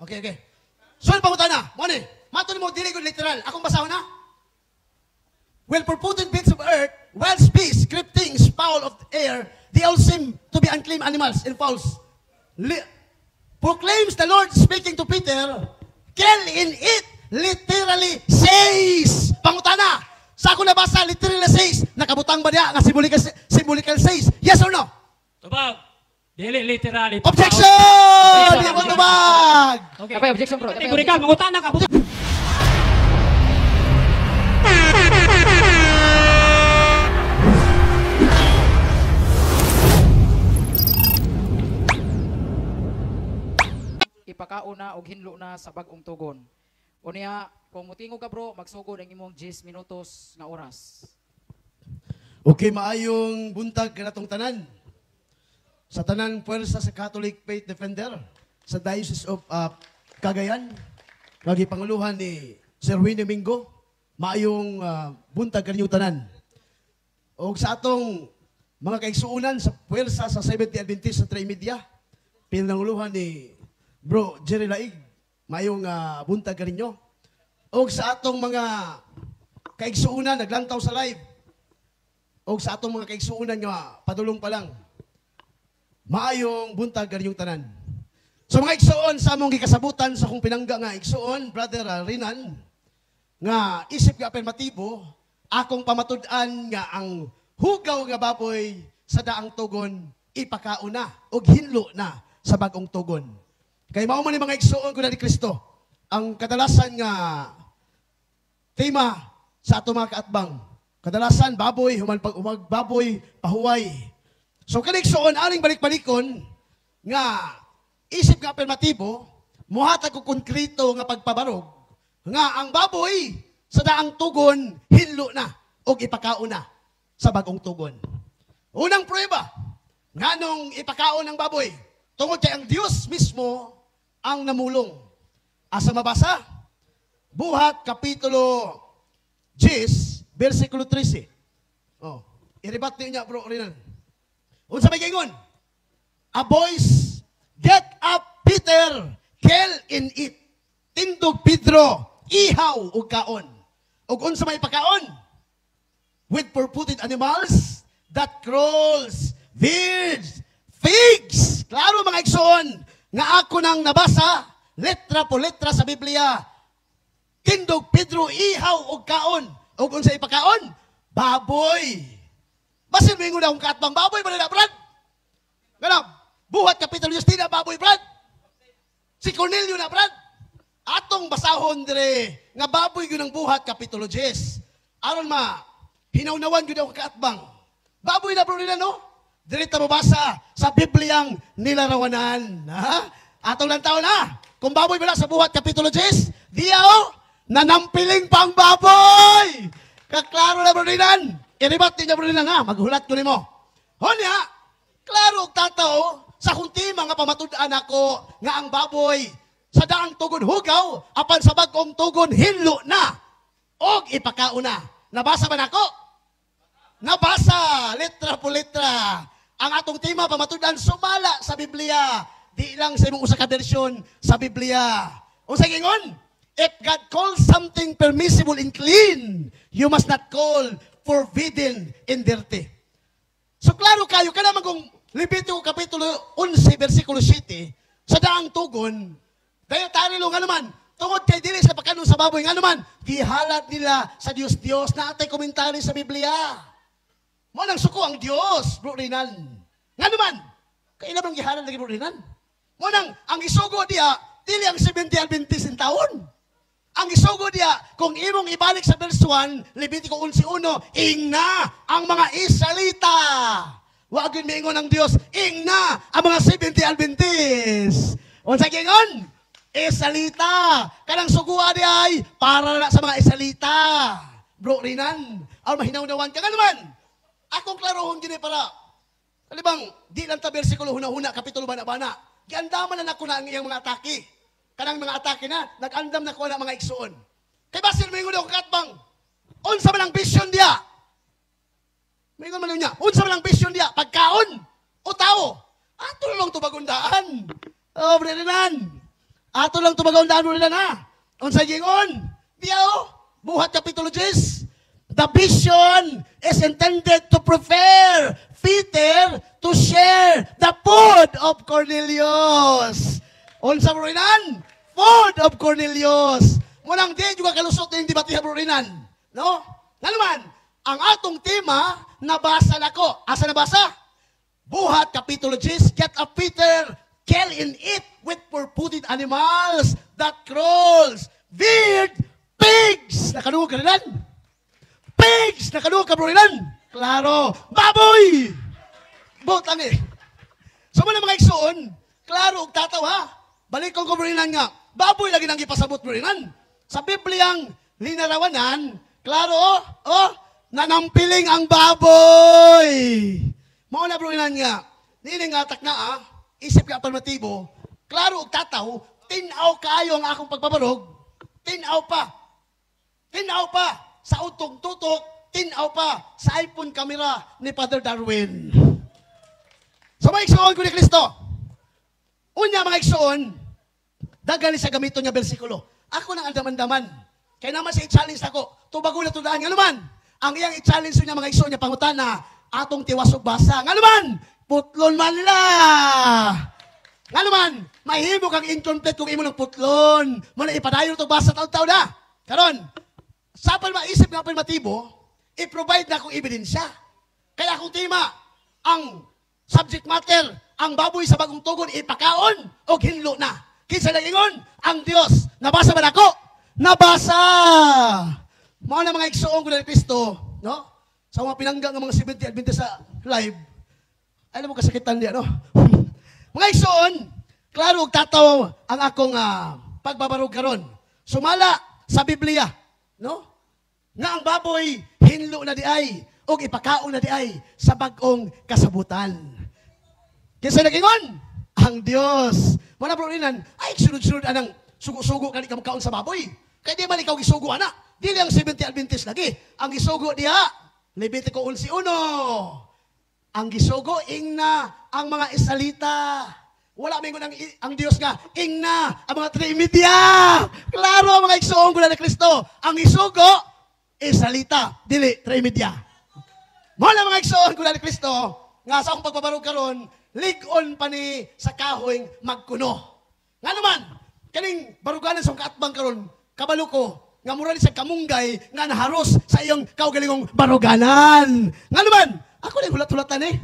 Okay, okay. So, pangutana, mo ni, mato nimo dili gud literal. Akong basahon na. Well, four-footed beasts of earth, wild beasts, creep things, fowl of the air, they all seem to be unclean animals and fowls. Proclaims the Lord speaking to Peter, kill and eat, literally says. Pangutana, sa ako nabasa, literally says, nakabutang ba niya nga symbolical, symbolical says? Yes or no? Tubag. Dili literal. Objection! Di mo tubag! Okay. Kapay objection, bro. Kapay Kategorikal, objection. mangutana ka. Ipakaon na og hinlo na sa bag-ong tugon. Unya, kung mutingog ka, bro, magsugod ang imong 10 minutos nga oras. Okay, maayong buntag kanatong tanan. Sa tanan puwersa sa Catholic Faith Defender sa Diocese of Cagayan, nga gipanguluhan ni Sir Winnie Mingo, maayong buntag kaninyong tanan. Og sa atong mga kaigsuonan sa puwersa sa Seventh-day Adventist sa Trimedia, pinanguluhan ni Bro Jerry Laig, maayong buntag kaninyo. Og sa atong mga kaigsuonan naglantaw sa live, og sa atong mga kaigsuonan nga padulong pa lang, maayong buntag kaninyong tanan. So mga igsuon sa among gikasabutan sa akong pinangga nga igsuon, Brother Rinan, nga isip nga apirmatibo, akong pamatud-an nga ang hugaw nga baboy sa daang tugon ipakaon na og hinlo na sa bag-ong tugon. Kay mao man ni mga igsuon ko na ni Kristo ang kadalasan nga tema sa ato mga kaatbang. Kadalasan baboy, human pag umag baboy, pahuway. So kani igsuon aring balik-balikon nga isip nga apirmatibo, muhatag og konkreto nga pagpabarog nga ang baboy sa daang tugon hinlo na og ipakaon na sa bag-ong tugon. Unang pruweba nganong ipakaon ang baboy, tungod kay ang Dios mismo ang namulong. Asa mabasa? Buhat Kapitulo 10, versikulo 13. Oh, i-rebat niyo niya, Bro Rinan. Unsa may giingon? A voice, get up, Peter, kill and eat. Tindog Pedro, ihaw og kaon. Og unsa may pakaon? With four-footed animals that crawls, birds, pigs. Klaro mga igsoon, nga ako nang nabasa, letra po letra sa Biblia. Tindog Pedro, ihaw og kaon. Og unsa ipakaon? Baboy. Basin moingon akong kaatbang baboy ba nila, Brad? Ganap, Buhat Kapitulo 10, di na baboy, Brad. Si Cornelio na, Brad. Atong basahon dire nga baboy gyud ang Buhat Kapitulo 10. Aron ma hinawnawan gyud ako kaatbang. Baboy na bro nila, no? Dire ta mabasa sa Bibliang nilarawanan. Ha? Atong lang taon na. Kung baboy ba na sa Buhat Kapitulo 10, diya oh, nanampiling pang baboy. Kaklaro na bro nilan. Iribat niya bro nilan ha, maghulat ko nimo. Honya, klaro og tataw sa kunti mga pamatud-an ako nga ang baboy sa daang tugon hugaw apan sa bag-ong tugon hinlo na og ipakaon na. Nabasa ba nako? Nabasa, letra po letra. Ang atong tema pamatud-an sumala sa Biblia, di lang sa imong usa ka bersyon sa Biblia. Unsa gingon? If God calls something permissible and clean, you must not call forbidden and dirty. So klaro kayo, kana man kung Levitico Kapitulo 11, versikulo 7, sa daang tugon, dayo tarilo nga naman, tungod kay dili sa pagkanon sa baboy, nga naman, gihalat nila sa Dios-Dios na atay komentary sa Biblia. Mo nang suko ang Dios, Bro Rinan. Nga naman, kailan bang gihalat lagi, Bro Rinan? Mo nang, ang isugo diya, dili ang 70 Adventist in taon. Ang isugo diya, kung imong ibalik sa verse 1, Levitico 11:1, ingna ang mga Israelita. Wa gyud miingon ang Dios, ingna ang mga 70 Adventist. Unsa giingon? Israelita. Kanang sugua di ay para na sa mga Israelita. Bro Rinan, aron mahinawnawan ka nga naman. Akong klarohon gini para kalibang di lang ta bersikulo huna-huna kapitulo bana-bana. Giandaman na nako na ang iyang mga atake. Kanang mga atake na, nag-andam na ko na mga igsuon. Kay basin moingon ako katbang, unsa man ang vision diya? Moingon man niya, unsa man ang vision diya? Pagkaon o tao? Ato lang tubagundaan. Oh, Bro Rinan. Ato lang tubagaon daan nila na. Unsa gingon? Diya oh, Buhat Kapitulo 10. The vision is intended to prepare Peter to share the food of Cornelius. Unsa, bro Rinan? Food of Cornelius. Munang di juga kalusot yung debate, bro Rinan. No? Nga naman, ang atong tema, nabasa nako. Asa nabasa? Buhat Kapitulo 10, "Get up, Peter, kill and eat with four-footed animals that crawls, bird, pigs." Nakadungog ka rin? Pigs! Nakadungog ka, bro Rinan? Klaro. Baboy! Butang eh. So mga igsoon, klaro og tataw ha. Balik ko, bro Rinan, nga. Baboy lagi nang gipasabot, bro Rinan. Sa Bibliang linarawanan, klaro oh, oh, nanampiling ang baboy. Mao na, bro Rinan, nga. Niini nga atak na ah, isip ka affirmatibo, klaro og tataw, tinaw kaayo ang akong pagpabarog, tinaw pa. Tinaw pa sa utong tutok, tinaw pa sa iPhone camera ni Father Darwin. So mga igsoon ko ni Kristo, unya mga igsoon, daghan ni sa gamiton nga bersikulo. Ako nang andam-andaman. Kaya naman sa i-challenge ako, tubago na tudaan. Nga naman, ang iyang i-challenge niya mga igsoon niya pangutana, atong tiwasog basa. Nga naman, putlon man nila. Nga naman, mahimo kang incomplete kung imo ng putlon. Muna ipadayon to basa taon-taon na. Karon, sa maisip nga affirmatibo, i-provide na akong ebidensya. Kaya akong tema, ang subject matter, ang baboy sa Bagong Tugon, ipakaon o hinlo na. Kinsa nag-ingon? Ang Dios. Nabasa ba nako? Nabasa! Mao na mga igsoon ko ni Kristo, no? Sa mga pinangga ng mga 70 Adventist sa live, alam mo kasakitan niya, no? Mga igsoon, klaro og tataw ang akong pagbabarog karon. Sumala sa Biblia, no? Nga ang baboy hinlo na di ay og ipakaon na di ay sa bag-ong kasabutan. Kinsa nag-ingon? Ang Dios. Wala, bro Rinan, ay sunod-sunod anang sugo-sugo kani ka makaon sa baboy. Kay di man ikaw gisugo ana. Dili ang 70 Adventist lagi. Ang gisugo diha, Levitico 11:1. Ang gisugo ingna ang mga Israelita. Wala mingon ang Dios nga ingna ang mga Trimedia. Klaro mga igsoon ko na ni Kristo. Ang gisugo Israelita, dili Trimedia. Mo na mga igsoon ko na ni Kristo nga sa akong pagbabarog karon, lig-on pa ni sa kahoy magkuno. Nga naman, kaning baruganan sa kaatbang karon, kabalo ko nga mura ni sa kamunggay nga naharos sa iyong kaugalingong baruganan. Nga naman, ako na hulat-hulatan eh.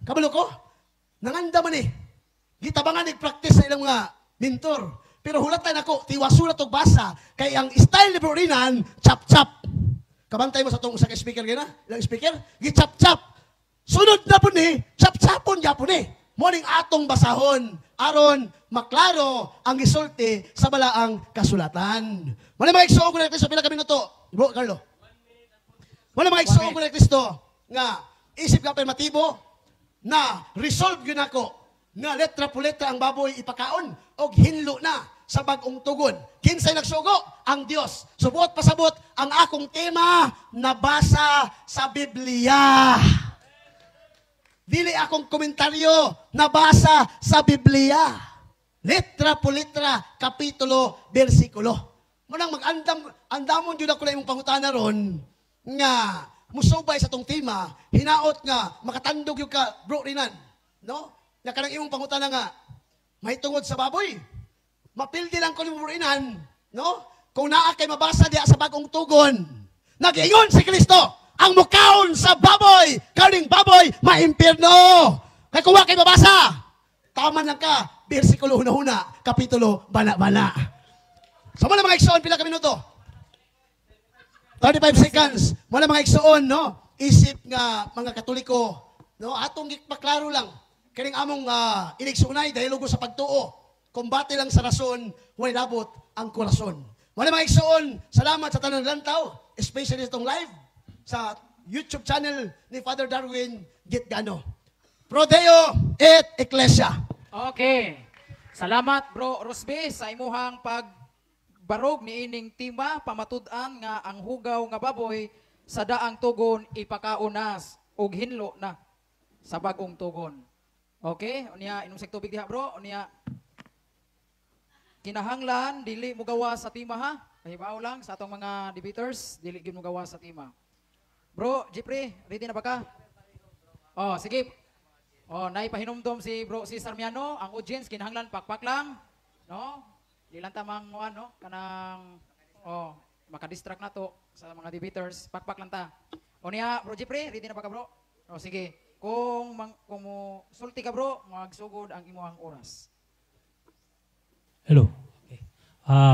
Kabalo ko, nanganda man eh. Gitabangan practice sa ilang mga mentor. Pero hulatan ako, tiwasulat og basa, kay ang style ni Bro Rinan, chap-chap. Kabantay mo sa tong usa ka speaker gina, ilang speaker, gi-chap-chap. Sunod na po ni, chap-chapon gyapon ni. Morning atong basahon, aron maklaro ang gisulti sa balaang kasulatan. Wala mga igsoon ko na Kristo, pila ka minuto? Bro Carlo. Wala mga igsoon ko na Kristo nga isip ka affirmatibo na resolve yun ako nga letra po letra ang baboy ipakaon og hinlo na sa bag-ong tugon. Kinsay nagsugo? Ang Dios. Subot pasabot ang akong tema nabasa sa Biblia. Dili akong komentaryo, nabasa sa Biblia. Letra po letra, kapitulo, bersikulo. Munang mag-andam, andamon yun ako na imong pangutana ron, nga musubay sa tong tema, hinaot nga makatandog yung ka, bro Rinan. No? Nga kanang imong pangutana nga, may tungod sa baboy. Mapildi lang ko ni bro Rinan, no? Kung naa kay mabasa diya sa Bagong Tugon, nag-ingon si Kristo, ang mukaon sa baboy, kaning baboy, maimpirno. Kay kung wa kay mabasa, tama lang ka, bersikulo huna-huna, kapitulo bana-bana. So mga igsoon, pila ka minuto? 35 seconds. Wala mga igsoon, no? Isip nga mga Katoliko, no? Atong maklaro lang. Kining among inigsoonay dahil sa pagtuo. Kumbate lang sa rason, walay labot ang korason. Wala mga igsoon, salamat sa tanang lantaw, especially itong live sa YouTube channel ni Father Darwin Gitgano. Pro Deo et Ecclesia. Okay. Salamat, Bro Rosby, sa imuhang pagbarog ni ining tema pamatud-an nga ang hugaw nga baboy sa daang tugon ipakaunas og hinlo na sa bag-ong tugon. Okay? Unya inom sa tubig diha, bro. Unya Kinahanglan dili mo gawa sa tema ha. Kahibaw lang sa atong mga debaters, dili gyud mo gawa sa tema. Bro, Jeffrey, ready na ba ka? Oh, sige. Oh, nay pahinumdom si Bro si Sarmiano, ang audience kinahanglan pakpak lang, no? Di lang tamang ano, kanang oh, maka-distract na to sa mga debaters, pakpak lang ta. O niya, Bro Jeffrey, ready na ba ka, bro? O sige. Kung mo sulti ka, bro, magsugod ang imuhang oras. Hello. Okay.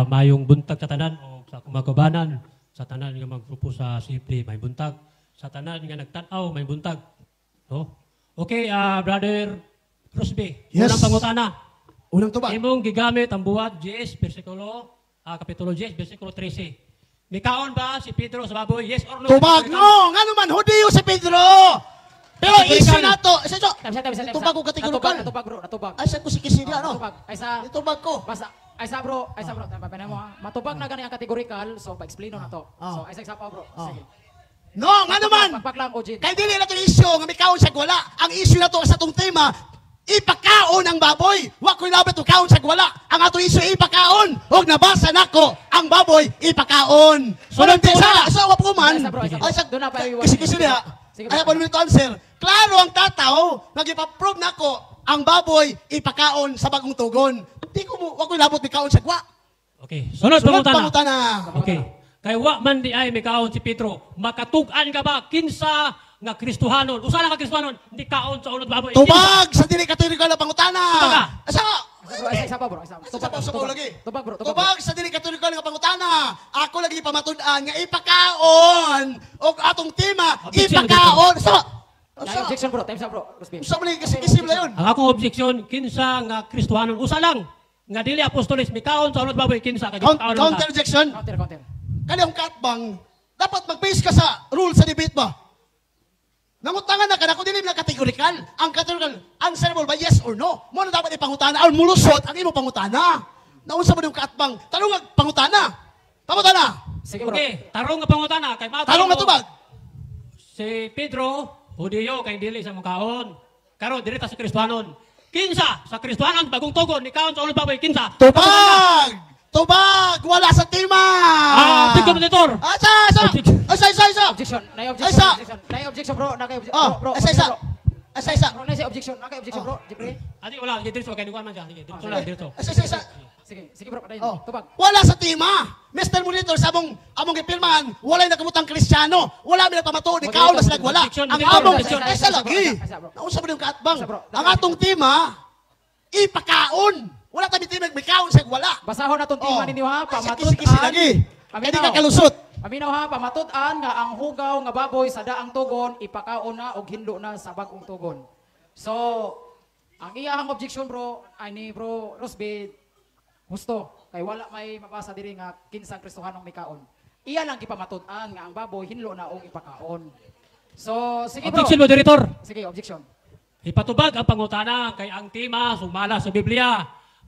Mayong buntag sa tanan o sa kumagabanan, sa tanan nga maggrupo sa CFD, may buntag. Sa tanan nga nagtan-aw, may buntag. No? Okay, Brother Crosby. Yes. Unang pangutana. Unang tubag. Imong gigamit ang Buhat 10 bersikulo kapitulo 10 bersikulo 13. Mikaon ba si Pedro sa baboy? Yes or no? Tubag no, ngano man Hudiyo si Pedro. Pero issue na to. Isa so. Tabi sa, tabi sa, tabi sa. Tubag ko kategorikal. Natubag, natubag, bro, natubag. Ay sa ko si Kisidia no. Natubag. Ay sa Itubag ko. Basta ay sa bro, ay sa bro, tama pa mo ha. Matubag na gani ang categorical, so pa-explain na to. Ah. So ay sa isa pa, bro. Ah. Sige. No, ngano man. Pakpak lang, OG. Kay dili na to issue nga mikaon sa wala. Ang issue na to sa atong tema, ipakaon ang baboy. Wa ko'y labot kaon sa wala. Ang atong issue ipakaon. Og nabasa nako ang baboy ipakaon. Sunod Sunod po sa sa wa po man. Ay, sa bro, ay, sa bro. Ay, sa Doon na pa iwan. Kasi kasi niya. Sige, bro. Ay, pa to answer. Klaro ang tataw, nagipa-prove nako ang baboy ipakaon sa Bagong Tugon. Di ko mo wa ko'y labot mikaon sa gwa. Okay. Sunod, Sunod pangutana. pangutana. Okay. Kay wa man di ay mikaon si Pedro. Makatug-an ka ba kinsa nga Kristohanon? Usa lang ka Kristohanon, di kaon sa unod baboy? Tubag sa dili kategorikal na pangutana. Tubag ka. Asa? Bro, ay sa isa pa, bro. Ay, sa Sa tubag, sa tubag. lagi. Tubag, bro, tubag. Bro. Tubag sa dili kategorikal nga pangutana. Ako lagi pamatud-an nga ipakaon og atong tema Objection. ipakaon. Sa Nay Sa objection, bro. Time sa bro. Rosby. Sa mali kasi isim la yun. Ang akong objection, kinsa nga Kristohanon? Usa lang nga dili apostoles mikaon sa unod baboy, kinsa kay Count, kaon counter objection. Counter, counter. Kani ang katbang dapat mag-base ka sa rule sa debate ba? Nangutangan na ka na kung dili na kategorikal. Ang kategorikal, answerable by yes or no. Mo na dapat ipangutana or mulusot ang imo pangutana. Naunsa mo yung kaatbang? Tanong ang pangutana. Pangutana. Sige, bro. Okay, tarong nga pangutana kay matay Tarong nga mo, tubag. Si Pedro, Hudiyo kay dili sa mukaon. Karon dili ta sa Kristohanon. Kinsa sa Kristohanon Bagong Tugon ni kaon sa unod baboy, kinsa? Tubag! Tubag! Wala sa tema! Objection, moderator. Asa, asa! Objection. Asa, asa, asa! Objection. Nay Ay, objection. sa- Objection. Nay objection, bro. Nakay objection. Oh, Bro, bro. asa, isa. Bro, Asa, isa. Bro, nay objection. Nakay objection, bro. Jeffrey. Adi wala, sige diretso kay nikuan man siya. Sige, diretso lang, diretso. Asa, isa, isa. Sige, sige, bro. Padayon. Oh. Tubag. Wala sa tema. Mr. Monitor, sa among among gipirmahan, walay nakamutang Kristiyano. Wala mi nagpamatuod, ni kaon na sila wala. Objection, Ang objection, among objection. ay sa lagi. Isa, bro. Naunsa ba yung kaatbang? Isa, bro. Ang atong tema ipakaon. Wala kami tema may kaon sa wala. Basahon na tong tema Oh. ninyo ha. Ay, sa Pamatud-an. kisi-kisi lagi. Kaya di ka kalusot. Paminaw ha, pamatud-an nga ang hugaw nga baboy sa daang tugon ipakaon na og hinlo na sa Bagong Tugon. So, ang iyahang objection, bro, ay ni Bro Rosby, husto kay wala may mabasa diri nga kinsang Kristohanong mikaon. Iya lang gipamatud-an nga ang baboy hinlo na og ipakaon. So, sige, bro. Objection, moderator. Sige, objection. Ipatubag ang pangutana kay ang tema sumala sa Biblia.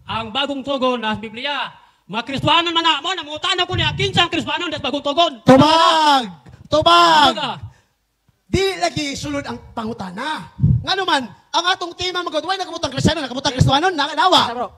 Ang Bagong Tugon na sa Biblia. Mga Kristohanon man na mo, nangutana ko niya, kinsa ang Kristohanon das Bagong Tugon? Tubag! Tubag! Tubag, ah. Di lagi sulod ang pangutana. Ngano man, ang atong tema magod, way nakamutang Kristiyano, nakamutang Kristohanon, Isa, nawa. bro.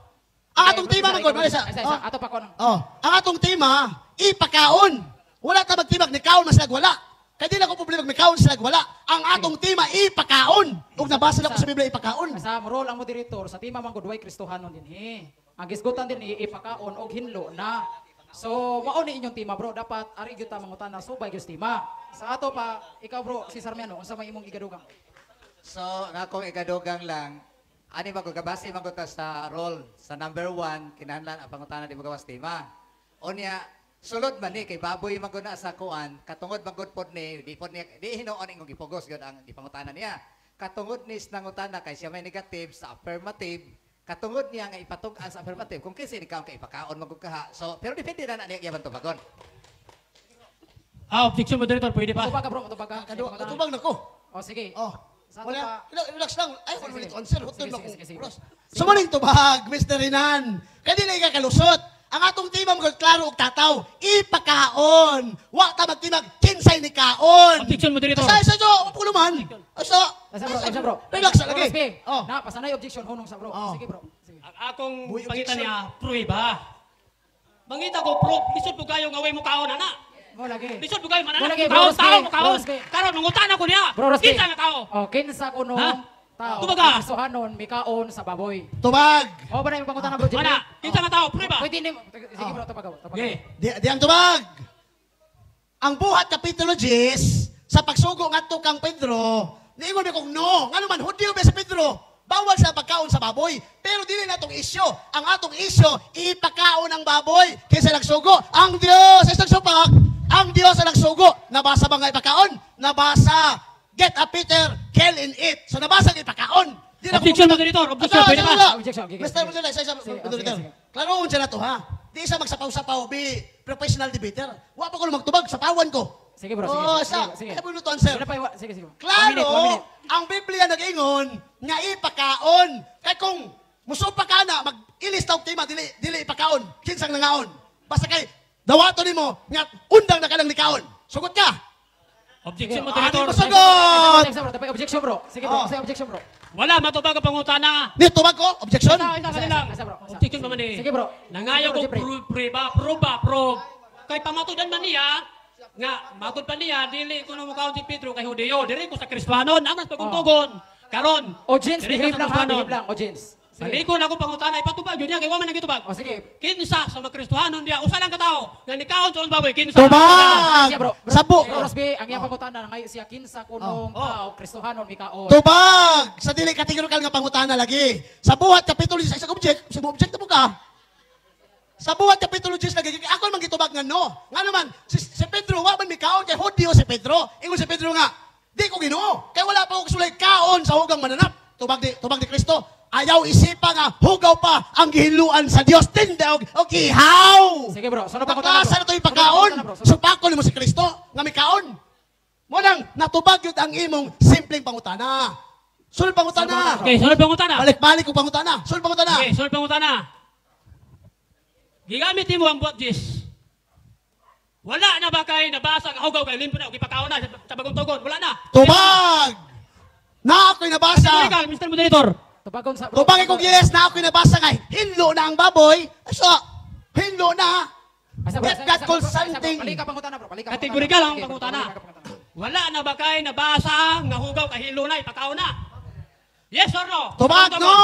Ang atong Okay, tema bro, magod, isa, wala sa. isa, isa, Oh. ato pa ko nang. Oh, ang atong tema, ipakaon. Wala ta magtimag ni kaon mas wala. Kay di na ko problema may kaon sila wala. Ang atong tema ipakaon. Ug nabasa na ko sa Biblia ipakaon. Sa role ang moderator sa tema man gud way Kristohanon dinhi. Ang gisgutan dinhi ipakaon og hinlo na. So mao ni inyong tema, bro, dapat ari gyud ta mangutana subay gyud sa tema. Sa ato pa ikaw, bro, si Sarmiano, unsa may imong igadugang? So, ang akong ikadugang lang, ani ba ko kabase man ko ta sa role sa number 1, kinahanglan ang pangutana di mo gawas tema. Unya, sulod man ni kay baboy man gud na sa kuan, katungod man gud pod ni, di pod niya di hinuon ingong gipugos gyud ang gipangutana niya. Katungod ni sa nangutana kay siya may negative sa affirmative, katungod niya nga ipatug-an sa affirmative kung kinsa ni kaon kay ipakaon man gud kaha. So, pero depende na na niya yaman tubagon. Objection, moderator, pwede pa. Tubag ka, bro, tubag ka. Katubag na ko. Oh, sige. Oh. Sa ato Wala, pa relax lang. Ay, Sige, wala sige. ulit answer. Hutol Sige, na sige, ko. sige, sige. Oras. Sumuling tubag, Mr. Renan. Kay di na ikakalusot. Ang atong tema magod klaro og tataw, ipakaon. Wa ta magtimag kinsay ni kaon. Objection, moderator. Asa isa jo, pulo man. Asa. Asa, bro, asa, bro. Relax Bro, lagi. Rosby, Oh. Na pasanay objection hunong sa bro. Oh. Sige, bro. Sige. Ang akong Buy pangita objection. niya, pruweba. Mangita ko proof, lisod po kayo nga way mo kaon ana. Mo lagi. Lisod po kayo Mo mananap. lagi, Bro Kaon Rosby. tao mo Bro kaon. Rosby. Karon mangutana ko niya. Bro Rosby. Kinsa nga tao? Oh, kinsa kuno Ha? tao. Tubaga. Kristohanon mikaon sa baboy. Tubag. O ba na imong pangutana, Bro Jeffrey? Wala. Kinsa nga tao? Prueba. Pwede ni sige, bro, tubag. Tubag. Okay. Di ang tubag. Ang Buhat Kapitulo 10, sa pagsugo ngadto kang Pedro, niingon mi kong no, ngano man Hudyo ba si Pedro? Bawal sa pagkaon sa baboy. Pero dili na atong isyo. Ang atong isyo, ipakaon ang baboy kaysa nagsugo. Ang Dios ay nagsupak. Ang Dios ang nagsugo. Nabasa ba nga ipakaon? Nabasa. Get a Peter, kill and eat. So nabasa nga ipakaon. Di na ko- Objection, moderator. Objection, Ala, pwede ba? ala, ala. Objection, okay, Mr. sige. Moderator, isa, isa, Sige, oh, moderator. sige, sige. Klaroon siya na to, ha? Di isa magsapaw-sapaw, be professional debater. Wa pa ko magtubag, sapawan ko. Sige, bro, sige. Oh, Sige, sa, sige. Kaya mo to answer. Wala pa, sige, sige. One Klaro, minute, 1 minute. ang Biblia nag-ingon nga ipakaon. Kay kung musupa ka na, mag-ilis taog tema, dili, dili ipakaon. Kinsang nangaon. Basta kay, dawato nimo nga undang na ka lang nikaon. Sugot ka. Objection, Sige. moderator. Ano mo sagot? Objection, bro. Tapay, objection, bro. Sige, bro. Oh. Say objection, bro. Wala matubag ang pangutana. Ni tubag ko, objection. Isa, isa ka lang. Isa, bro. Isa. Objection pa man eh. Sige, bro. Nangayo Sige, ko bro, Jeffrey. prueba, proba, proof. Kay pamatudan man niya, nga matud pa niya dili ko mukaon si Pedro kay Hudiyo, diri ko sa Kristohanon, ang mas pagtuntugon. Karon. Audience, diri ka behave sa lang, ha? Kristohanon. Behave lang, audience. Sige. Balikon ako pangutana, ipatubag yun niya kay wa man ang gitubag. O, sige. Kinsa sa mga Kristohanon diya, usa lang ka tawo nga nikaon sa baboy, kinsa. Tubag! Siya, bro. Bro, Sabo. Bro, Rosby, ang iyang pangutana, ngayon siya kinsa kunong Oh. tao, Kristohanon, mikaon. Tubag! Sa dili kategorikal nga pangutana lagi. Sa Buhat Kapitulo 10, sa object, sa object mo ka. Sa Buhat Kapitulo 10 lagi, ako man gitubag nga no. Nga naman, si Pedro, wa man mikaon kay Hudyo si Pedro. Ingon si Pedro nga, di ko Ginoo. Kay wala pa ko sulay kaon sa hugang mananap. Tubag ni Kristo. Ayaw isipa nga hugaw pa ang gihiluan sa Dios. Tinda og ihaw. Sige, bro. Sunod pangutana, bro. Naklasa na ito Sunod ipakaon. pangutana, bro. Sunod. Supakon mo si Kristo nga mikaon. Mo nang natubag yun ang imong simpleng pangutana. Sunod pangutana. Okay, sunod pangutana. Balik-balik ko pangutana. Sunod pangutana. Okay, sunod pangutana. Gigamit nimo ang buhat Jis. Wala na ba kay nabasa nga hugaw kay limpo na og ipakaon na sa bagong tugon? Wala na. Tubag! Na ako'y nabasa. Kategorikal, Mr. Moderator. Tubagon sa, bro. Tubag ko yes, na ako'y nabasa nga. Hinlo na ang baboy. So, hinlo na. Asa, bro, If asa, God asa, calls bro, asa, bro. something. Balik ka pangutana, bro. Balik ka pangutana. Kategorikal ang Sige, bro, pangutana. balik ka pangutana. Wala na ba kay nabasa nga hugaw kay hilo na ipakaon na? Yes or no? Tubag Bagong no!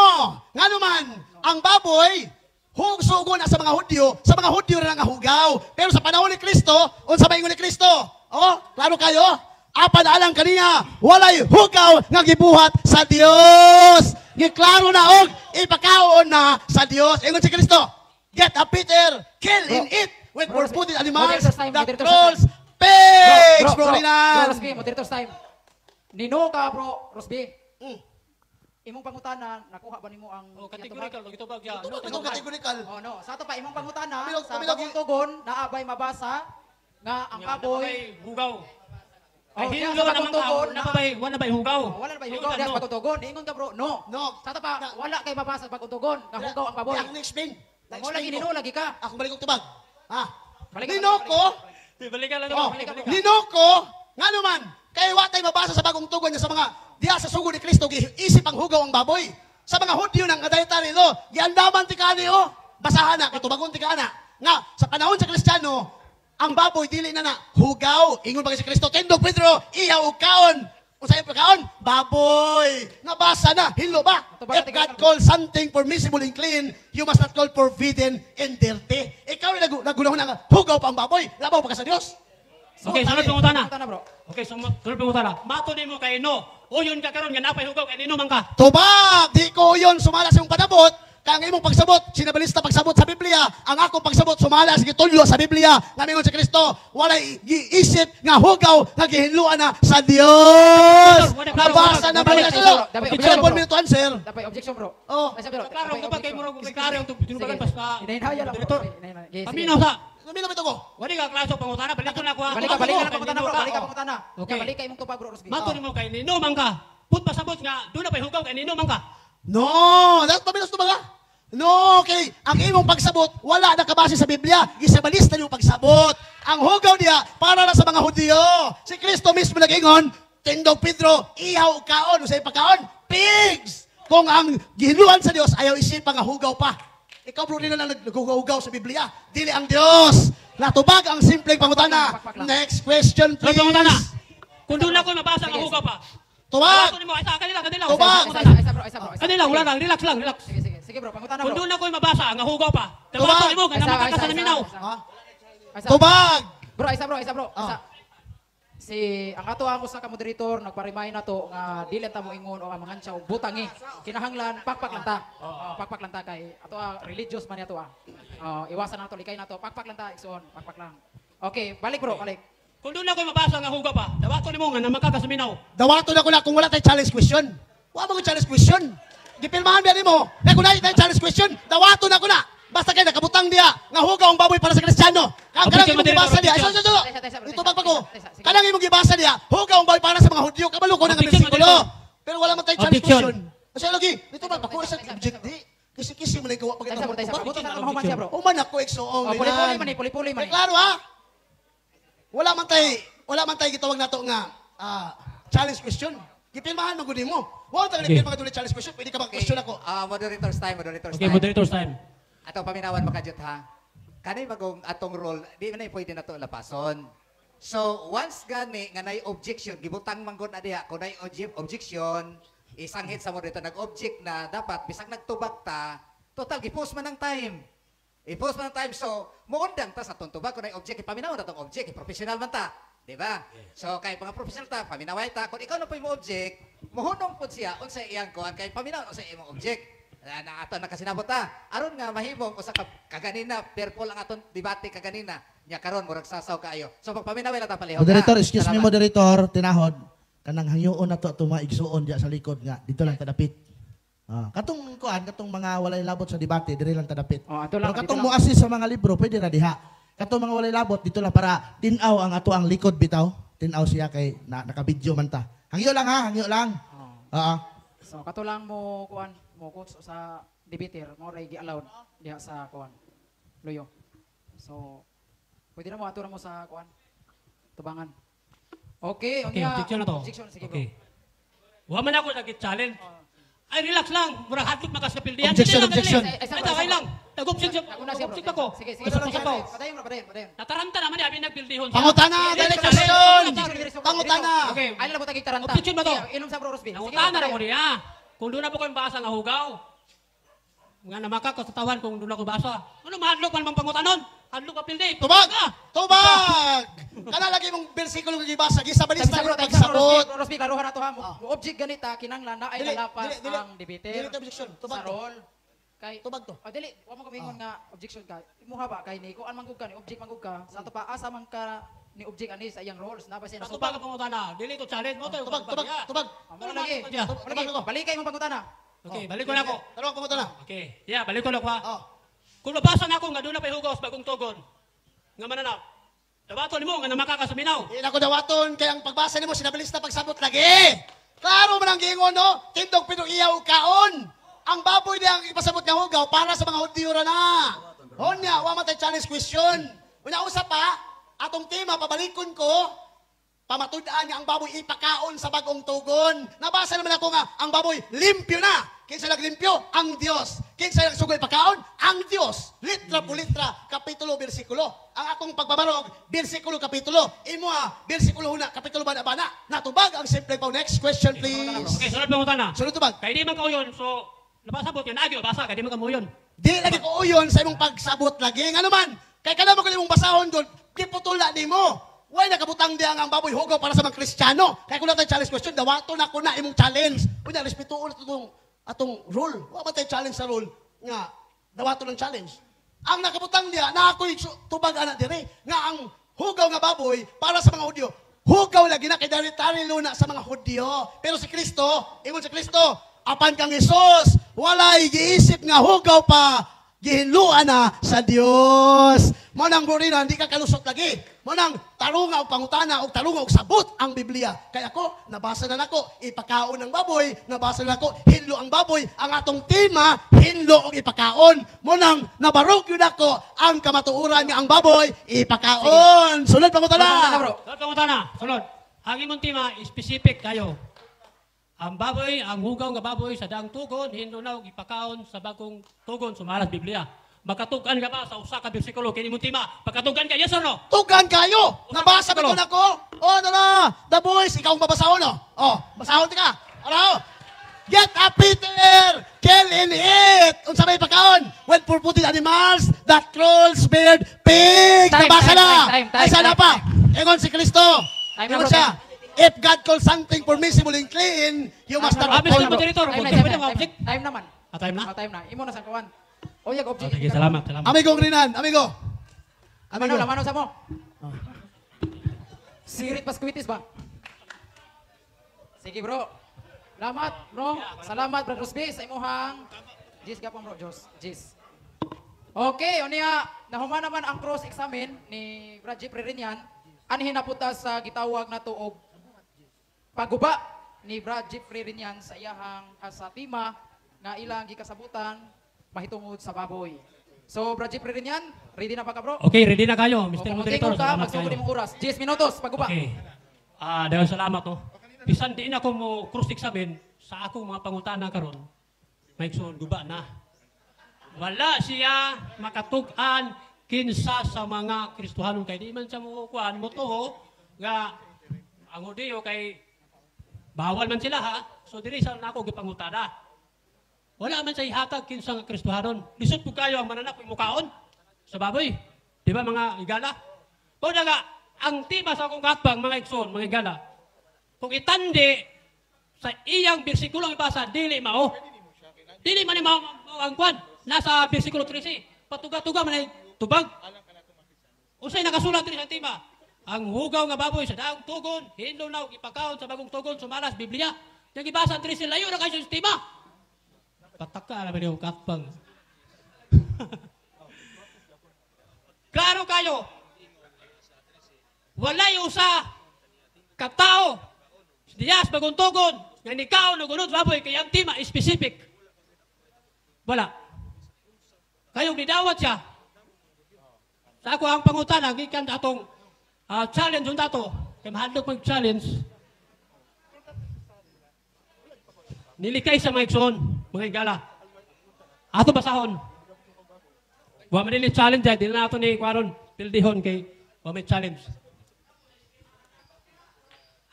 Nga naman, ang baboy, hugsugo na sa mga Hudyo na nga hugaw. Pero sa panahon ni Kristo, unsa may ingon ni Kristo? Oh, klaro kayo? Apan alang kaniya, walay hugaw nga gibuhat sa Dios. Giklaro na og ipakaon na sa Dios. Ingon si Kristo, get a Peter, kill and eat with Bro, four-footed animals moderator's time, that moderator's crawls time. pigs, Bro, bro, bro, Rinan. Rosby, moderator's time. Nino ka, bro, Rosby. Imong pangutana, nakuha ba nimo ang Oh, kategorikal, gitubag ya. Tubag ito kategorikal. Oh no, sa ato pa imong pangutana Bilog, sa bilog. bagong tugon naabay mabasa nga ang baboy hugaw. Oh, Ay, diya hilo sa na bagong naman tao. tugon, Na ba wala ba hugaw? Oh, wala na ba hugaw diya sa bagong tugon? Ingon ka, bro, no. No. Sa ato pa wala kay mabasa sa bagong tugon nga hugaw ang baboy. Di ako na-explain. Mo lagi nino lagi ka. Ako balik og tubag. Ha? Balik ka, Ninoko, Balikan lang. oh, Balikan. ninoko, nga naman, kay wa tay mabasa sa bagong tugon niya sa mga diha sa sugo ni Kristo giisip ang hugaw ang baboy. Sa mga Hudyo ng dietary law, giandaman ti kani oh. Basahan na, kay tubagon ti kana. Nga sa panahon sa Kristiyano, ang baboy dili na na hugaw. Ingon pa kay si Kristo, tindog Pedro, ihaw og kaon. Unsa imong kaon? Baboy. Nabasa na, hilo ba? Tubagon If ti God kana. call something permissible and clean, you must not call forbidden and dirty. Ikaw ay nagulahon na nga, hugaw pa ang baboy, labaw pa ka sa Dios. Okay, sunod pangutana. Pangutana, bro. Okay, sunod pangutana. Mato nimo kay no. Uyon ka karon nga napay hugaw kay nino man ka. Tubag! Di ko yun sumala sa imong panabot. Kaya ang imong pagsabot, sinabalista pagsabot sa Biblia. Ang akong pagsabot, sumala sa gitulyo sa Biblia. Nga mingon si Kristo, walay giisip nga hugaw nga gihinluan na sa Dios. Nabasa na ba niya sila? Objection, 1 minute to answer. Dapat objection, bro. Oh. Ay, sabi, bro, Klaro dapat ko ba kay objection. murag kay klaro ang tinubagan Sige. basta. Hinahinaya lang, bro. Moderator. Hinahinaya. Sige, sige. Paminaw sa. Lumino ito ko. Wali ka klaso pangutana, balik na ako. Balik ka, balik ka na pangutana, bro. Balik ka pangutana. Okay. Balik ka imong tubag, bro, Rosby. Mato nimo kay nino man ka. Put pasabot nga doon na pay hugaw kay nino man ka. No, that's pamilos to ba? No, okay. Ang imong pagsabot, wala nakabase sa Biblia. Gisabalista yung pagsabot. Ang hugaw niya, para na sa mga Hudyo. Si Kristo mismo nag-ingon, tindog Pedro, ihaw kaon, usay pakaon, pigs! Kung ang gihiluan sa Dios, ayaw isipa nga hugaw pa. Ikaw, bro, nila lang naghugaw sa Biblia. Dili ang Dios. Natubag ang simpleng pangutana. Next question, Sunod please. pangutana. Kung doon ako mabasa nga Sige. hugaw pa. Tubag! Dawaton nimo, isa kanila, kanila. Tubag! Isa, isa, isa, bro, isa, bro. Isa. Kanila, wala lang, relax lang, relax. Sige, sige. Sige, bro, pangutana, Kung bro. doon ako mabasa nga hugaw pa. Tubag! Dawaton nimo nga Isa, namaka isa, ka sa isa, naminaw. isa. Ha? Isa. Tubag! Bro, isa, bro, isa, bro. Isa. Ah. Si ang ato ako sa ka-moderator nagpa-remind na to nga dili ta mo ingon o ang mga og butangi. Kinahanglan pakpak lang ta. Oh, pakpak lang ta kay ato religious man ato ah. Oh, iwasan nato likay nato. Pakpak lang ta igsoon, pakpak lang. Okay, balik bro, balik. Kung doon ako mabasa nga hugaw pa, dawaton nimo nga namaka ka sa minaw. Dawaton ako na kung wala tayong challenge question. Wala mo challenge question. Gipilmahan ba nimo? Eh kung naa tay challenge question, dawaton ako na. Basta kay nakabutang diya nga hugaw ang baboy para sa Kristiyano. Kang kanang Objection, imong gibasa diya. moderator, Ay, so, so, so. Tesa, tesa, bro, Ito pa ko. tesa, sige. Kanang imong gibasa diya, hugaw ang baboy para sa mga Hudyo. Kabalo ko na nga Objection, bersikulo. moderator. Pero wala man tayong challenge Objection. question. Kasi lagi, ito ba bako sa object di. Kisi-kisi mo lang gawa pag Tesa bro, tesa. ito. Buto na mahuman siya bro. Uman ako igsoong. Oh, puli-puli man ni, puli-puli man Eh, ni. klaro ha. Wala man tay gitawag nato nga challenge question. Gipirmahan man gud nimo. Wa ta Okay. okay. pirma challenge question, pwede ka mag-question ako. Ah, moderator's time, moderator's Okay, time. moderator's time. Ato paminawan makajut ha. Kanay bagong atong role, di man na pwede nato lapason. So, once gani nga nay objection, gibutang man gud na diha kung nay objection, isanghit sa moderator nag-object na dapat bisag nagtubag ta, total gipost man ang time. I-post man ang time. So, muundang ta sa atong tubag kung nay object, ipaminaw na tong object, professional man ta. Di ba? So, kay mga professional ta, paminaway ta. Kung ikaw na po mo object, muhunong po siya unsa iyang kuan kay paminaw unsa imong object. Na, na ato nakasinabot ta. Aron nga mahimong usa ka kaganina purple ang aton debate kaganina. Nya karon murag sasaw kaayo. So pagpaminaway lang ta palihog. Moderator, ha? excuse me Salamat. moderator, tinahod. Kanang hangyoon na to ato mga igsuon diya sa likod nga dito lang tadapit. Ah, katong kuan, katong mga walay labot sa debate, diri lang tadapit. Oh, ato lang, Pero katong dito lang. mo-assist sa mga libro, pwede ra diha. Katong mga walay labot dito lang para tin-aw ang ato ang likod bitaw. Tin-aw siya kay na, naka-video man ta. Hangyo lang ha, hangyo lang. Oh. Oo. So kato lang mo kuan mo coach sa debater mo ray gi-allowed diha sa kuan. Luyo. So pwede na mo ato na mo sa kuan. Tubangan. Okay, Okay, unya, objection na to. Objection, sige bro. Okay. Wa man ako nag-challenge. Ay, relax lang. Murag hadlok makasapildihan. Objection, Dali lang, dali. objection. Ay, ay, lang. Nag-objection. Ako na siya bro. Nag-object ako. Sige, sige. Usap, usap ako. Padayon bro, padayon, padayon. Nataranta naman eh, abi nagpildihon siya. Pangutana, Dili direct challenge. question. Pangutana. Okay. Ay lang mo tagig taranta. Objection ba to? Sige, Inom sa bro Rosby. Sige, Nangutana ra padayon. ko niya. Kung doon na po kayong basa nga hugaw. Nga namaka ko sa tawan kung doon ako basa. Ano mahadlok man bang pangutanon? Hadlok ka pildi. Tubag! Ah! Tubag! Kana lagi mong bersikulo nga gibasa, gisabalista Sabi sa bro, nimo tayo sa bro, pagsabot. Rosby, Rosby, klaruhan na to ha. Mo object ganita kinanglan na ay Dili, lalapas dili, dili. ang debater. Dili to objection. Tubag sa to. role. Kay Tubag to. Oh, dili, wa mo kamingon nga objection ka. Imuha ba kay ni kuan man gud ka ni object man gud ka. Sa ato pa asa man ka ni object ani sa iyang roles na ba siya Sa tubag nasupak. ang pangutana. Dili to challenge mo to. Tubag, tubag, tubag. Oh, mo lagi. Yeah. Mo lagi. Tubag ako. Balik kay imong pangutana. Okay, balik ko na ako. Tanong pangutana. Okay. Yeah, balik ko na ako ha. Oh. Kung mabasa na ako nga doon na pa'y hugaw sa bagong tugon. Nga mananaw. Dawaton nimo nga namaka ka sa minaw. Di na ko dawaton kay ang pagbasa nimo sinabilis na pagsabot lagi. Klaro man ang giingon no, tindog pino iyaw kaon. Ang baboy niya ang ipasabot nga hugaw para sa mga Hudyo ra na. Honya, wa man tay challenge question. Unya usa pa, atong tema pabalikon ko, pamatud-an nga ang baboy ipakaon sa bagong tugon. Nabasa naman ako nga ang baboy limpyo na. Kinsa naglimpyo? Ang Dios. Kinsa nagsugoy pakaon? Ang Dios. Litra po litra, kapitulo, bersikulo. Ang akong pagbabarog, bersikulo, kapitulo. Imo ha, bersikulo huna, kapitulo bana bana. Natubag ang simple pao. Next question, please. Okay, sunod pangutana. Sunod tubag. Kay di man kauyon, so napasabot nga naagi basa kay di man kamuyon. Di lagi ko uyon sa imong pagsabot lagi. Nga naman, kay kada mo imong basahon doon, giputula nimo. Way nakabutang diya nga ang baboy hugaw para sa mga Kristiyano. Kaya kung natay challenge question, dawato na ko na imong challenge. Unya, respetuon na itong atong rule. Wa man tay challenge sa rule nga dawato ng challenge. Ang nakabutang diya, na ako'y tubag ana dire, nga ang hugaw nga baboy para sa mga Hudyo. Hugaw lagi na kay dari luna sa mga Hudyo. Pero si Kristo, ingon si Kristo, apan kang Hesus, walay giisip nga hugaw pa, gihinluan na sa Dios. Mo nang burina, hindi ka kalusot lagi. Mo nang tarunga og pangutana og tarunga og sabot ang Biblia. Kaya ako, nabasa na nako, ipakaon ang baboy, nabasa na nako, hinlo ang baboy. Ang atong tema, hinlo og ipakaon. Mo nang nabarog yun ako ang kamatuoran nga ang baboy, ipakaon. Sunod Pangutana pangutana. bro. Sunod pangutana, sunod. Ang imong tema specific kayo. Ang baboy, ang hugaw nga baboy sa daang tugon, hinlo na og ipakaon sa bagong tugon sumala sa Biblia. Makatugan ka ba sa usa ka bersikulo kini mong tema? Pakatugan ka, yes or no? Tugan kayo! Usa ka Nabasa ba bersikulo. ito nako? Oh, no, no! The boys, ikaw ang babasahon, no? Oh, basahon ka. Ano? Get up, Peter! Kill and eat! Unsa may pakaon? When four-footed animals that crawls, beard, pigs! Time, Nabasa time, na! time, time, Ay, sana time, pa! Ingon si Kristo. Time na, Ingon bro, siya, if God calls something permissible and clean, you must not Ah, Mr. uphold. Moderator, Time na, object time ba na, niya, object? time naman. Ah, time na? Oh, time na. Imo na sa kuan. O yag Oh, object. sige, salamat, salamat. Amigo Rinan, amigo. Amigo. Amigo. Lamano sa mo. Sirit paskuitis ba? Sige bro. Salamat bro. Salamat bro Rosby sa imuhang Jis gapon bro Jos. Jis. Okay, unya nahuman naman ang cross examine ni Brad Jeffrey Rinyan. Anhin na punta sa gitawag na og paguba ni Brad Jeffrey Rinyan sa iyahang sa tema nga ilang gikasabutan mahitungod sa baboy. So Brad Jeffrey Rinyan, ready na pa ka bro? Okay, ready na kayo, Mr. O, kung Moderator. magtingon ka, Salamat magsugod kayo. imong oras. 10 minutos, paguba. Okay. Ah, dahil salamat no. Bisan di na ko mo cross examine sa akong mga pangutana karon. May igsoon guba na. Wala siya makatug-an kinsa sa mga Kristohanon kay di man siya mo kuan mo tuho nga ang Hudiyo kay bawal man sila ha. So diri sa nako gipangutana. Wala man sa ihatag kinsa nga Kristohanon. Lisod po kayo ang mananap mukaon sa baboy. Di ba mga igala? O na nga, ang tema sa akong katbang, mga igsoon, mga igala, kung itandi sa iyang bersikulo ang ibasa, dili mao. Dili man ni mao mao ang kwan. Nasa bersikulo 13. Patuga-tuga man ay tubag. Usay nakasulat diri sa tema. Ang hugaw nga baboy sa daang tugon, hinlo na og ipakaon sa bagong tugon sumalas Biblia. Yang ibasa ang 13 layo na kayo sa tema. Pataka na ba niyo katbang. Klaro kayo. Walay usa katao diyas bagong tugon nga nikaon og unod baboy kay ang tema specific. Wala. Kayong nidawat siya. Sa ako ang pangutana gikan atong challenge unta to. Kay mahadlok mag-challenge. Nilikay sa mga igsoon, mga igala. Ato basahon. Wa man nili challenge ay dili na ato ni kwaron pildihon kay wa may challenge.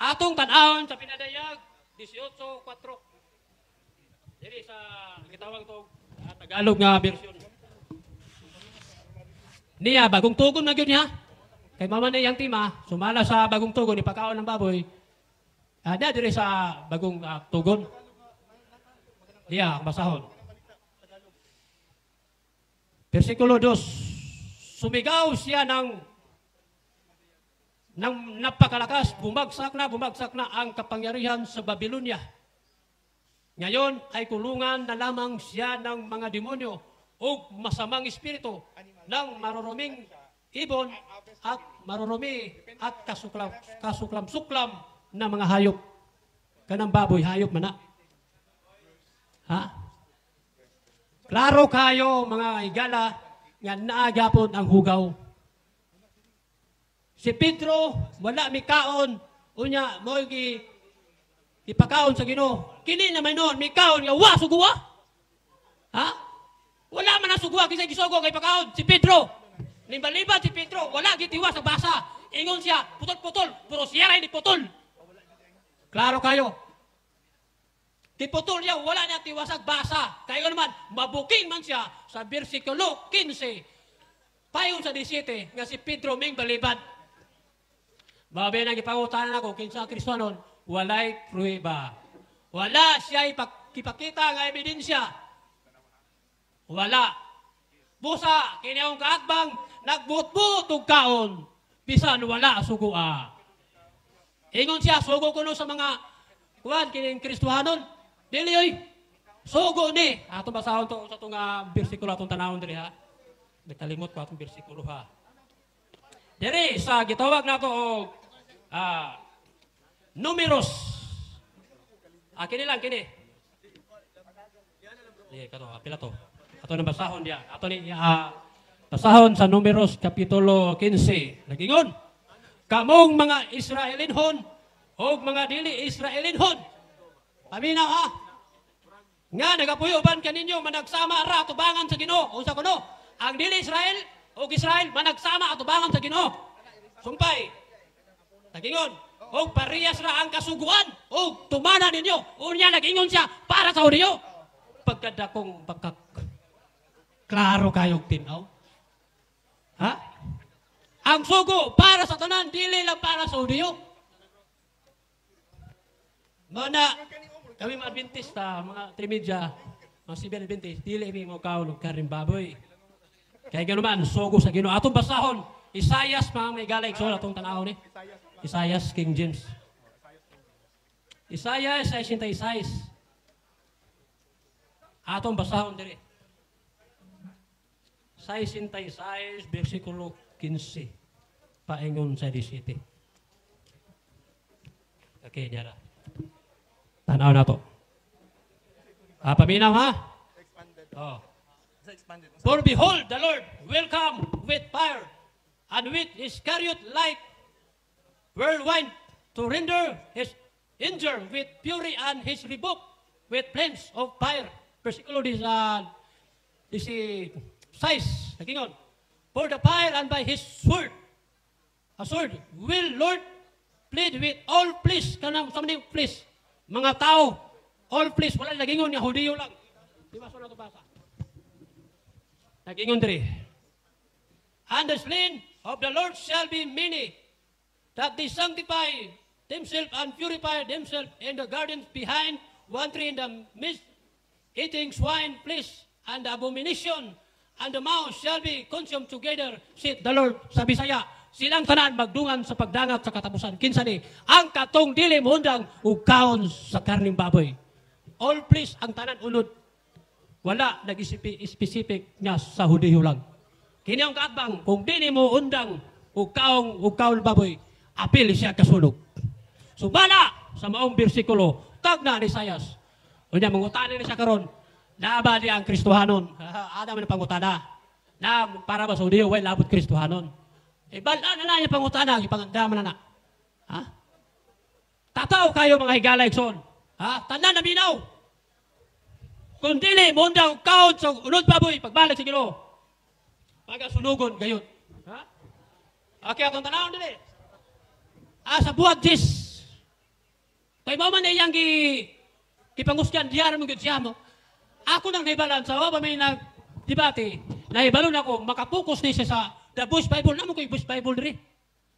Atong tan-awon sa pinadayag 18:4. Diri sa gitawag to Tagalog nga version. Niya bagong tugon na gyud niya. Kay mama na iyang tima, sumala sa bagong tugon ipakaon ng baboy. Ada diri sa bagong tugon. Niya ang basahon. Versikulo 2. Sumigaw siya ng napakalakas, bumagsak na ang kapangyarihan sa Babylonia. Ngayon ay kulungan na lamang siya ng mga demonyo o masamang espiritu ng maruruming ibon at marurumi at kasuklam-suklam na mga hayop. Kanang baboy, hayop man na. Ha? Klaro kayo mga igala nga naagapon ang hugaw. Si Pedro, wala mikaon, unya mo ipakaon sa Ginoo. Kini naman noon, mikaon nga wa sugua. Ha? Wala man ang sugua kinsa gisugo kay pakaon si Pedro. Limbaliban si Pedro, wala gitiwas sa basa. Ingon siya, putol-putol, puro siya ray ni putol. Klaro kayo. Giputol niya, wala niya tiwasag basa. Kayo naman, mabuking man siya sa versikulo 15. Payon sa 17, nga si Pedro ming balibad. Babe na gipangutanan ako, kinsa ang Kristohanon, walay pruweba. Wala siya ipakita nga ebidensya. Wala. Busa, kini akong kaatbang, nagbutbut og kaon, bisan wala sugua. Ingon siya, sugo kuno sa mga kuan kining Kristohanon. Dili oy. Sugo ni. Atong basahon to sa atong bersikulo atong tanawon diri ha. Nakalimot ko atong bersikulo ha. Diri sa gitawag nato og Numeros. Kini lang kini. Sige, kato, pila to. Ato nang basahon diya. Ato ni basahon sa Numeros kapitulo 15. Nagingon, kamong mga Israelinhon og mga dili Israelinhon, Paminaw ha. Nga nagapuyo uban kaninyo managsama ra atubangan sa Ginoo. Unsa kuno? Ang dili Israel ug Israel managsama atubangan sa Ginoo. Sumpay. Nagingon, og parehas ra ang kasuguan og tumana ninyo. Unya nagingon siya para sa Hudiyo. Pagkadakong pagka klaro kayong tinaw. Ha? Ang sugo para sa tanan, dili lang para sa Hudiyo. Mana, kami mga Adventista, mga Trimedya, mga Seventh Adventist, dili mi mo kaon og karning baboy. Kaya gano'n man, sugo sa Ginoo. Atong basahon, Isayas, mga may galay, so atong tanaw ni. Isayas, King James. Isayas 66. Atong basahon diri. 66, versikulo 15. Paingon sa 17. Okay, nyara. Tanaw na to. Ah, paminaw ha? Oh. For behold, the Lord will come with fire and with his chariot like whirlwind to render his anger with fury and his rebuke with flames of fire. Versikulo di sa di si size, nagingon. For the fire and by his sword, a sword, will Lord plead with all flesh, kanang sa maning flesh, mga tao, all flesh, wala nagingon nga Hudiyo lang. Di ba so na to basa? Nagingon diri. And the slain of the Lord shall be many, that they sanctify themselves and purify themselves in the gardens behind one tree in the midst, eating swine flesh and the abomination, and the mouse shall be consumed together, said the Lord. Sa Bisaya, silang tanan magdungan sa pagdangat sa katapusan. Kinsa ni? Ang katong dili moundang ug kaon sa karning baboy. All flesh ang tanan unod. Wala nag-specific nga sa Hudiyo lang. Kini ang kaatbang, kung dili mo undang ug kaon baboy, apil siya kasunog. Subala sa maong bersikulo, tagna ni Isayas. Unya mangutana ni siya karon, naa ba di ang Kristohanon? Ada man ang pangutana. Na para ba sa Hudiyo, way labot Kristohanon. Ibala na na yung pangutana, ipangandaman na na. Ha? Tataw kayo mga higala igsoon. Ha? Tanan na minaw. Kung dili, mundang kaon sa unod baboy, pagbalik sa Ginoo. Pagasunugon gayon. Ha? Okay, atong tanawon dili. Ah, sa buhat 10. Kay mao man iyang gipangusgan diyan mo gyud siya mo. Ako nang nahibalan sa wa may nag debate, nahibalon ako makapokus ni siya sa The Bush Bible. Namo koy Bush Bible diri.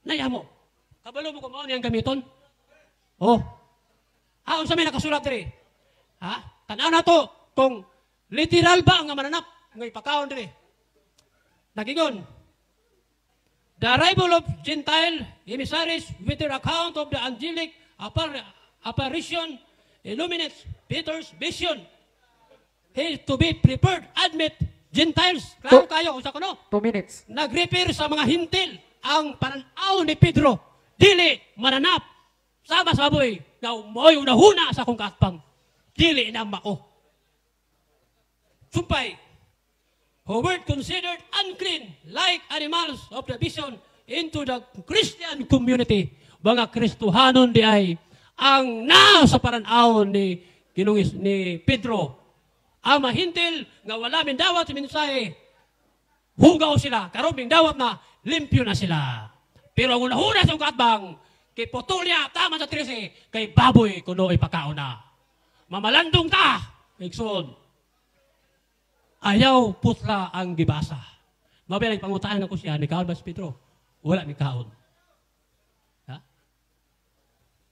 Naya mo. Kabalo mo kung mao niyang gamiton. Oh. Ah, unsa may nakasulat diri? Ha? Tan-aw na to kung literal ba nga mananap nga ipakaon diri. Nagingon. The arrival of Gentile emissaries with their account of the angelic apparition illuminates Peter's vision. He is to be prepared, admit Gentiles. Klaro kayo, unsa kuno? 2 minutes. Nag-refer sa mga Hentil ang pananaw ni Pedro. Dili mananap. Sama sa baboy, nga mo'y unahuna sa akong kaatbang. Dili na mao. Sumpay, who were considered unclean like animals of the vision into the Christian community. Mga Kristohanon di ay ang na sa paranaw ni Ginoong ni Pedro. Ang mahintil nga wala min dawat sa mensahe, hugaw sila. Karon ming dawat na, limpyo na sila. Pero ang unahuna sa kaatbang, kay putol niya, tama sa 13, kay baboy kuno ipakaon na. Mamalandong ta, igsoon. Ayaw putla ang gibasa. Mabilang pangutaan ako siya, ni kaon ba si Pedro? Wala ni kaon. Ha?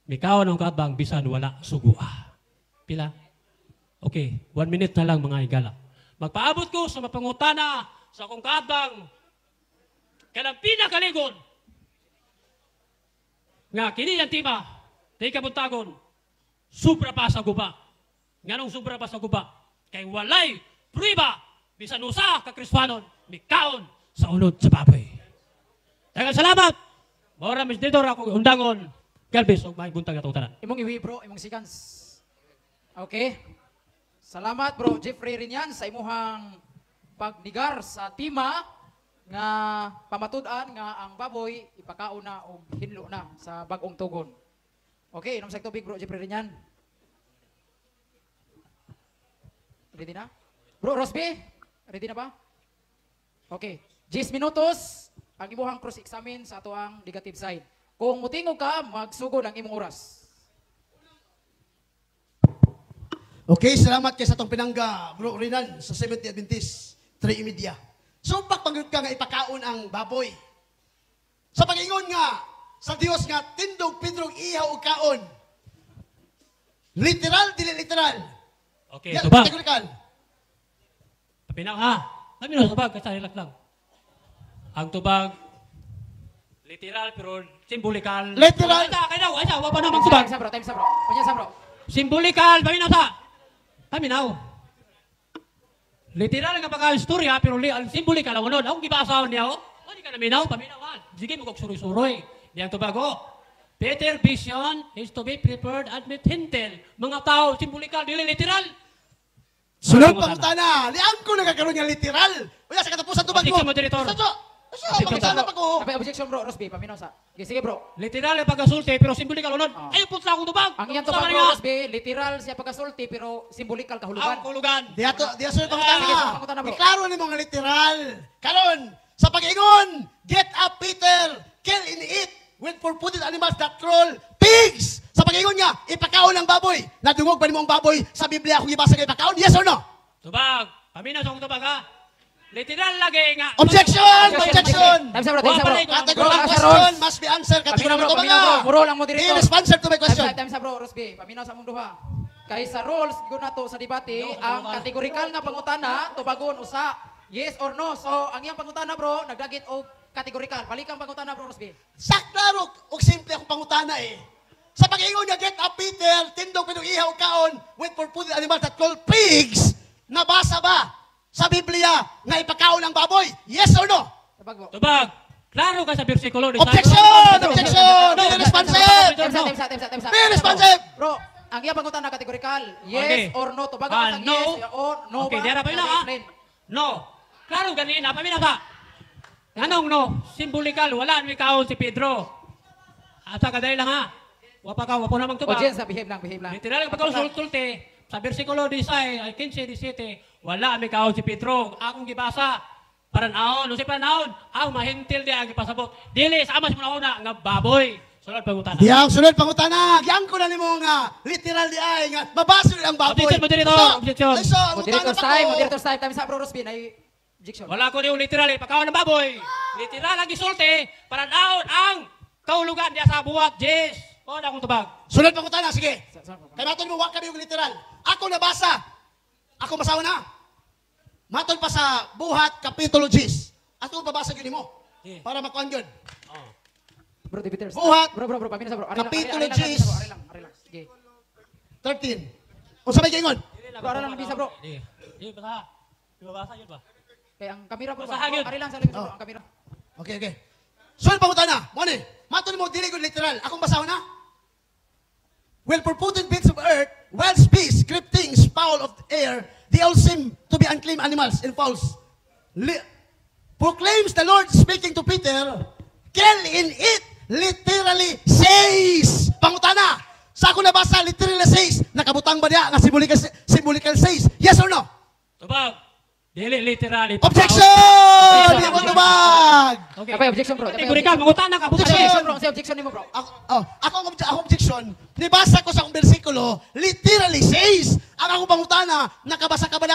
Mikaon ang kaatbang, bisan wala sugua. Pila? Okay, 1 minute na lang, mga igala. Magpaabot ko sa mapangutana sa akong kaatbang kanang pinakaligon nga kini ang tema, di kabuntagon, sobra pa sa guba. Nganong sobra pa sa guba? Kay walay prueba bisan usa ka Kristohanon mikaon sa unod sa baboy. Daghang salamat. Mora mis dito ako undangon. Galbis og maayong buntag atong tanan. Imong iwi, bro, imong seconds. Okay. Salamat, bro Jeffrey Rinyan, sa imuhang pagnigar sa tema nga pamatud-an nga ang baboy ipakaon na og hinlo na sa bag-ong tugon. Okay, inom sa tubig, bro Jeffrey Rinyan. Ready na? Bro Rosby, ready na ba? Okay. 10 minutos ang imuhang cross-examine sa atoang negative side. Kung mutingog ka, magsugod ang imong oras. Okay, salamat kay sa atong pinangga, Bro Renan, sa Seventh Adventist, 3:30. Supak pangyud ka nga ipakaon ang baboy. Sa pag-ingon nga, sa Dios nga, tindog pindrog ihaw og kaon. Literal, dili literal. Okay, Yeah, tubag. categorical. Paminaw ha. Paminaw tubag kasi relax lang. Ang tubag literal pero simbolikal. Literal. Ay, kay daw, ay, wa pa namang tubag. Time sa bro, time sa bro. Kunya sa bro. Simbolikal, paminaw sa. Paminaw. Literal nga pagka-istorya pero ang simbolikal ang unod. Akong gibasa niya oh. Wala ka naminaw, paminaw ha. Sige mo kog suroy-suroy. Diyang tubag oh. Better vision is to be prepared admit hintel. Mga tao, simbolikal, dili literal. Sunod pangutana. Liang ko nagkakaroon nga literal. Wala sa katapusan tubag mo. Objection, moderator. Sa sa Objection. pangutana pa ko. Kapay objection bro, Rosby, paminaw sa. Okay, sige bro. Literal ang pagkasulti, pero simbolikal unod. Ah. Ayaw po sa akong tubag. Ang iyang Sa tubag man bro, nga. Rosby, literal siya pagkasulti pero simbolikal kahulugan. Ang kahulugan. Diya to, diya sunod pangutana. Sige, sunod pangutana, bro. Iklaro nimo nga literal. Karon, sa pag-ingon, get up Peter, kill and eat with four-footed animals that crawl, pigs. Sa pag-ingon nga, ipakaon ang baboy. Nadungog pa nimo ang baboy sa Biblia kung gibasa nga ipakaon? Yes or no? Tubag. Paminaw sa akong tubag ha. Literal lagi nga. Objection! Objection! Time sa bro, time sa bro. Wala pa Categorical Bro, sa question rules. must be answered. Paminaw Categorical bro, tubag paminaw bro. nga. Muro lang moderator. Be responsive to my question. Time sa bro, Rosby. Paminaw sa mong duha. Kay sa rules gyud nato sa debate, ang kategorikal nga pangutana tubagon usa yes or no. So ang iyang pangutana bro, nagdagit og kategorikal. Balikang pangutana bro, Rosby. Sa klaro og simple akong pangutana eh. Sa pag-ingon nga get up Peter, tindog pinog ihaw kaon with four-footed animals that call pigs, nabasa ba sa Biblia nga ipakaon ang baboy? Yes or no? Tubag bro. Tubag. Klaro ka sa bersikulo. Objection! Objection! Be responsive! Time sa, time sa, time sa, time sa. Be responsive! Bro, ang iyang pangutana kategorikal. Yes Okay. or no. Tubagon Ah, usang no. yes or no Okay, ba? diara pa yun ha. Explain. No. Klaro ganina, paminaw sa. Anong no? Simbolikal, wala ni kaon si Pedro. Asa ka dahil lang ha. Wapa ka, wapo namang tubag. Audience, behave lang, behave lang. Literal ang pagkasulti sa bersikulo 16, ay 15, 17, wala may kaon si Pedro. Akong gibasa, paranaon, no si paranaon, ang mahintil di ang gipasabot. Dili sa amas mo una nga baboy. Sunod pangutana. Diyang sunod pangutana, giyang ko na nimo nga literal di ay nga mabasa ang baboy. Objection, moderator. So, Objection. ay, so, ang Moderator's utana pa time, ko. moderator's time. Time sa bro, Rosby. Ay, objection. Wala ko niyong literal eh, pagkaon ng baboy. Literal ang gisulti, paranaon ang kahulugan diya sa buhat. Yes. O na akong tubag. Sunod pangutana, sige. Kay matod mo wa kami yung literal. Ako nabasa. Ako masawa na. Matod pa sa Buhat Kapitulo 10. Ato pabasa gyud nimo Yeah. para makuan gyud. Oh. Bro, debaters. Buhat. Bro, bro, bro, paminaw sa bro. Ari lang, Kapitulo ari lang, ari lang, 10. ari lang, ari lang. Sige. 13. Unsa may giingon? Bro, ari lang, bisa bro. Di, di basa. Di babasa yun ba? Kay ang kamera bro. Basahan Bro, yun. ari lang sa likod bro, Oh. ang kamera. Okay, okay. Sunod pangutana. Mo ni. Matod mo dili gyud literal. Akong basahon na. Well, four-footed bits of earth, wild beasts, creep things, fowl of the air, they all seem to be unclean animals and fowls. Proclaims the Lord speaking to Peter, kill in it, literally says. Pangutana, sa ako nabasa, literally says, nakabutang ba niya nga symbolical, symbolical says? Yes or no? Tubag. Dili literal. Objection! Di mo tubag! Okay. Kapay objection bro. Kapay Kategorikal, mangutana ka. Objection! Objection bro, say objection nimo bro. Ako, oh, ako, ang ako objection, nibasa ko sa akong bersikulo, literally says, ang akong pangutana, nakabasa ka ba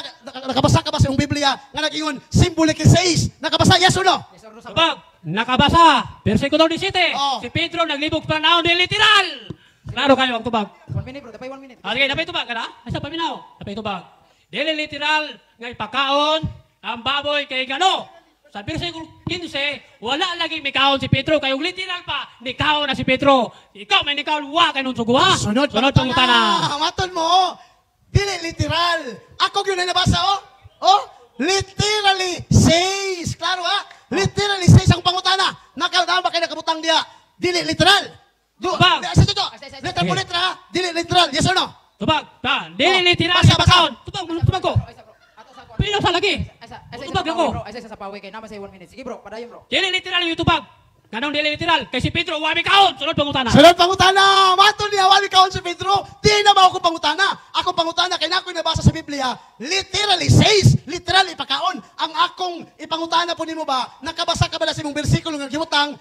sa iyong Biblia, nga nag-ingon, symbolically says, nakabasa, yes or no? Yes or no sa bro. Tubag. Nakabasa. Bersikulo 17. Oh. Si Pedro naglibog pa naon ni literal. Klaro kayo ang tubag. 1 minute bro, dapay 1 minute. Ah, sige, napay tubag ka na? Asa paminaw? Napay tubag. Dili literal nga ipakaon ang baboy kay gano. Sa bersikulo 15, wala lagi mikaon si Pedro. Kay literal pa, nikaon na si Pedro. Ikaw may nikaon, wa kay nung suguha. Sunod, Sunod pangutana. Maton mo, dili literal. Ako yun na nabasa, oh. Oh, literally says. Klaro, ha? Literally says ang pangutana. Nakadama ba kayo nakabutang diya? Dili literal. Du, Tubag. Di, ito, ito. Ay, ay, ay, Letra po ay. letra, ha? Dili literal. Yes or no? Tubag. Ta, dili Oh, literal basa, basa. ipakaon. Tubag, tubag ko. Ay sa bro. Ato sa kuan. Pino sa lagi. Ay sa ay sa Tubag sa ako. pawi, bro. Ay sa pawi kay nama say 1 minute. Sige bro, padayon bro. Dili literal yung tubag. Nganong dili literal? Kay si Pedro wa mikaon. Sunod pangutana. Sunod pangutana. Matod niya wa mikaon si Pedro. Di na mao ko pangutana. Ako pangutana kay nako nabasa sa Biblia, literally says, literal ipakaon. Ang akong ipangutana po nimo ba, nakabasa ka ba na sa imong bersikulo nga gibutang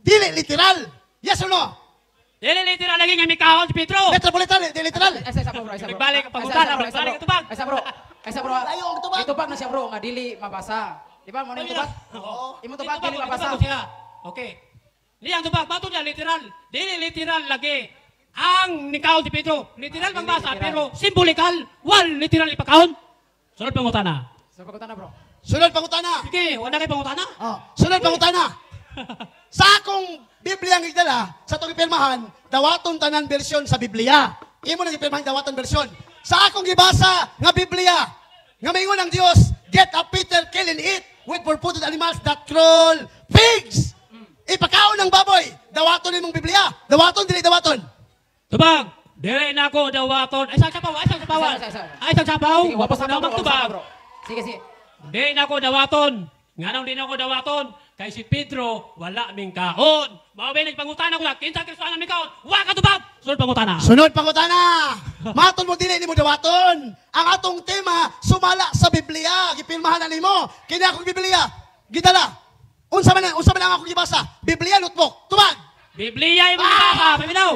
dili literal? Yes or no? Dili literal lagi nga mikaon si Pedro. Literal po literal, dili literal. Ay, sa bro, ay sa bro. Nagbalik ang pangutana, nagbalik ang tubag. Ay sa bro. Ay sa bro. Layo ang tubag. Itubag na siya bro nga dili mabasa. Di ba mo na yung tubag? Oo. Imong tubag dili mabasa. Itubag ko siya. Okay. Di ang tubag, matod niya literal. Dili literal lagi. Ang nikaon si Pedro, literal Dili mangbasa literal. pero simbolikal, wal literal ipakaon. Sunod pangutana. Sa pangutana bro. Sunod pangutana. Sige, wala kay pangutana. Oh, sunod pangutana. Sa akong Biblia ang gidala, sa atong gipirmahan, dawaton tanan bersyon sa Biblia. Imo nang gipirmahan dawaton bersyon. Sa akong gibasa nga Biblia, nga maingon ang Dios, get up Peter, kill and eat with four-footed animals that crawl, pigs. Ipakaon ng baboy, dawaton nimong Biblia. Dawaton dili dawaton. Tubag, dili na ako dawaton. Ay, sa sapaw, ay sa sapaw. Isa, isa, isa. Ay sa sapaw. Sige, wapos na na bro, wapos na magtubag. bro. Sige, sige. Di na ako dawaton. Nganong di na ako dawaton? Kay si Pedro, wala ming kaon. Mao ba nagpangutana ko na, kinsa Kristo ang ming kaon? Wa ka tubag. Sunod pangutana. Sunod pangutana. Maton mo dili nimo dawaton. Ang atong tema sumala sa Biblia. Gipirmahan na nimo. Kini akong Biblia gidala. Unsa man ang akong gibasa? Biblia notebook. Tubag. Biblia imong gibasa, paminaw.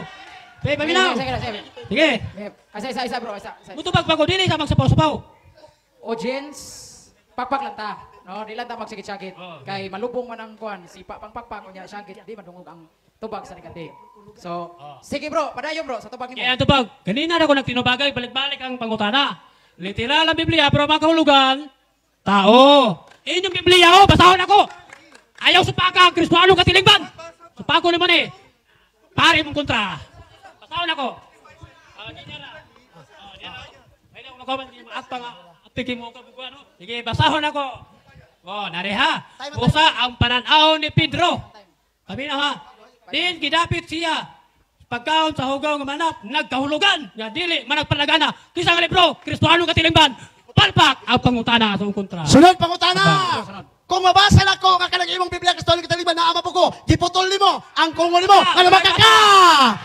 Pe, paminaw. Sige, sige, sige. Sige. Sige. Ay, isa, isa, isa bro, isa, isa. Mutubag pa ko dili sa magsapaw-sapaw. Audience, pakpak lang ta. No, di lang ta magsakit-sakit. Oh, Kay malubong man ang kuan, sipa pang pakpak unya sakit, di madungog ang tubag sa nikandi. So, sige bro, padayon bro sa tubag nimo. Kaya ang tubag, kanina na ako nagtinubagay, balik-balik ang pangutana. Literal ang Biblia, pero mga kahulugan, tao. Inyong Biblia, oh, basahon ako. Ayaw supaka, Kristoano katilingban. Supako naman eh. Pare mong kontra. Basahon ako. Ah, ganyan na. Ah, yan, oh. Ay, naku, makawan, hindi mo atpang, apiki mo ka, bukuan, oh. Sige, basahon ako. Oh, nareha. Usa ang pananaw ni Pedro. Kami na ha. Din gidapit siya. Pagkaon sa hugaw nga manap, nagkahulugan nga dili managpalagana. Kisa nga libro, Kristohano katilingban. Palpak ang pangutana sa kontra. Sunod pangutana. Kung mabasa na ko nga kanang imong Biblia Kristo katilingban naama po ko, giputol nimo ang kungo nimo, nga makaka.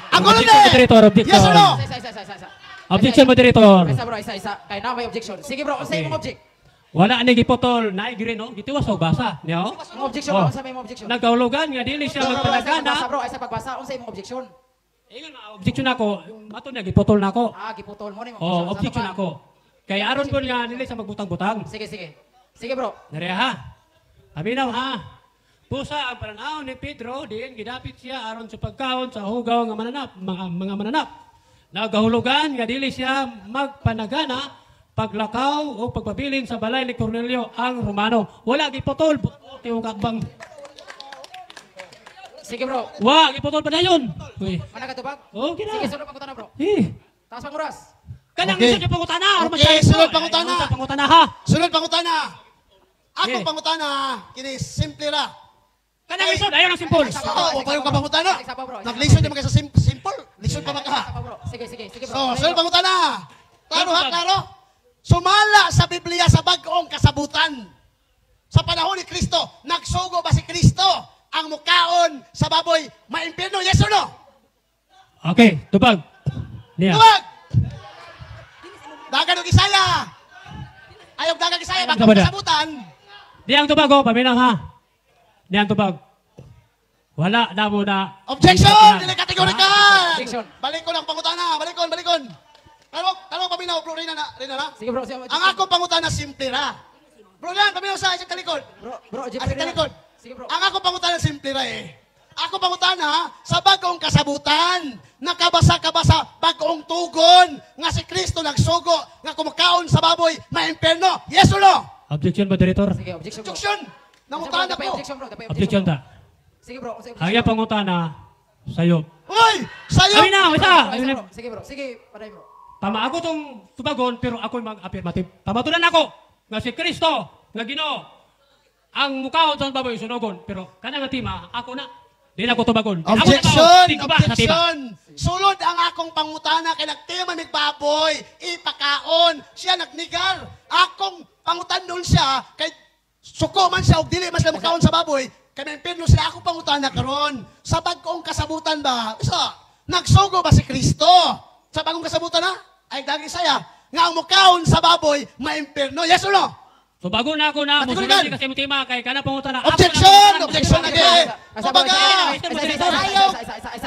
Ang kulo Objection, moderator, objection. Yes or no? Isa, isa, isa, isa, isa. Objection, moderator. Isa bro, isa, isa. Kay na may objection. Sige bro, unsa Okay. imong object? Wala ni giputol, naay green oh, gitiwas og basa, niyo. Imong objection, Oh. unsa may imong objection? Nagkahulugan nga dili siya Bro, bro, ay, sa magpalagana. pagbasa bro, ay sa pagbasa, unsa imong objection? Ingon nga objection ako, mato niya giputol na ako. Ah, giputol mo ni imong Oh, Sa objection tubag. ako. Kay aron po nga dili siya magbutang-butang. Sige, sige. Sige bro. Nare ha. Paminaw ha. Pusa ang pananaw ni Pedro, diin gidapit siya aron sa pagkaon sa hugaw nga mananap, mga mananap. Nagahulugan nga dili siya magpanagana paglakaw o pagpabilin sa balay ni Cornelio ang Romano. Wala giputol, buti yung kakbang. Sige bro. Wa giputol pa dayon. Uy. Mana ka tubag? Okay na. Sige, sunod pangutana bro. Eh. Taas pang oras. Kanang Okay. isod yung pangutana. Aron Okay, masyado. sunod pangutana. Ay, sunod pangutana ha. Sunod pangutana. Akong Okay. pangutana kini simple ra. Kanang isod, ayaw ng simple. Ay, Oh, wa pa yung pangutana. Isa pa, bro. Naglisod naman kay sa simple. Lisod pa man ka. Isa pa, bro. Sige, sige, sige bro. So, sunod pangutana. Klaro ha, klaro. Sumala sa Biblia sa bag-ong kasabutan. Sa panahon ni Kristo, nagsugo ba si Kristo ang mukaon sa baboy maimpirno? Yes or no? Okay, tubag. Niya. Tubag! Dagan og Isaya. Ayaw dagan Isaya, Ayaw bagong sabada. kasabutan. Di ang tubag, oh, paminaw ha. Di ang tubag. Wala na mo na. Objection! Dili kategorikal! Objection. Balikon ang pangutana. Balikon, balikon. Kalawag, kalawag paminaw, bro. Rina na, Rina na. Sige bro, sige. Ang akong pangutana, simple ra. Bro, yan, paminaw sa isang talikod. Bro, bro, Asik Jeffrey. talikod. Sige bro. Ang akong pangutana, simple ra eh. Ako pangutana, sa bagong kasabutan, nakabasa-kabasa bagong tugon, nga si Kristo nagsugo, nga kumakaon sa baboy, maimpierno. Yes or no? Objection, moderator. Sige, objection bro. Objection! Nangutana Dapay ko. Objection bro, dapay Objection ta. Sige bro, sige. Ang iyang pangutana, sayo. Uy! Sayo! Kami na, isa. Bro, isa, bro. Sige bro, sige, paday bro. Tama ako tong tubagon, pero ako'y mag-affirmative. Pamatulan ako nga si Kristo, nga Ginoo, ang mukaon sa baboy sunogon. Pero kanang nga tima, ako na. Di na ako tubagon. Ako na tao, Objection! di ko ba sa tima? Objection! Sulod ang akong pangutana kay nagtima mig baboy, ipakaon, siya nagnigar. Akong pangutan nun siya kay suko man siya og dili man sila mukaon sa baboy. Kami impierno sila ako pangutana karon. Sa bag-ong kasabutan ba? Isa, nagsugo ba si Kristo? Sa bagong kasabutan na? Ay dagi saya nga ang mukaon sa baboy maimpierno. Yes or no? So bago na ako na, Kategorikal. musulod kasi mo tema kay kana pangutana. Ako Objection! na- Objection lagi! Kumbaga! Ayaw!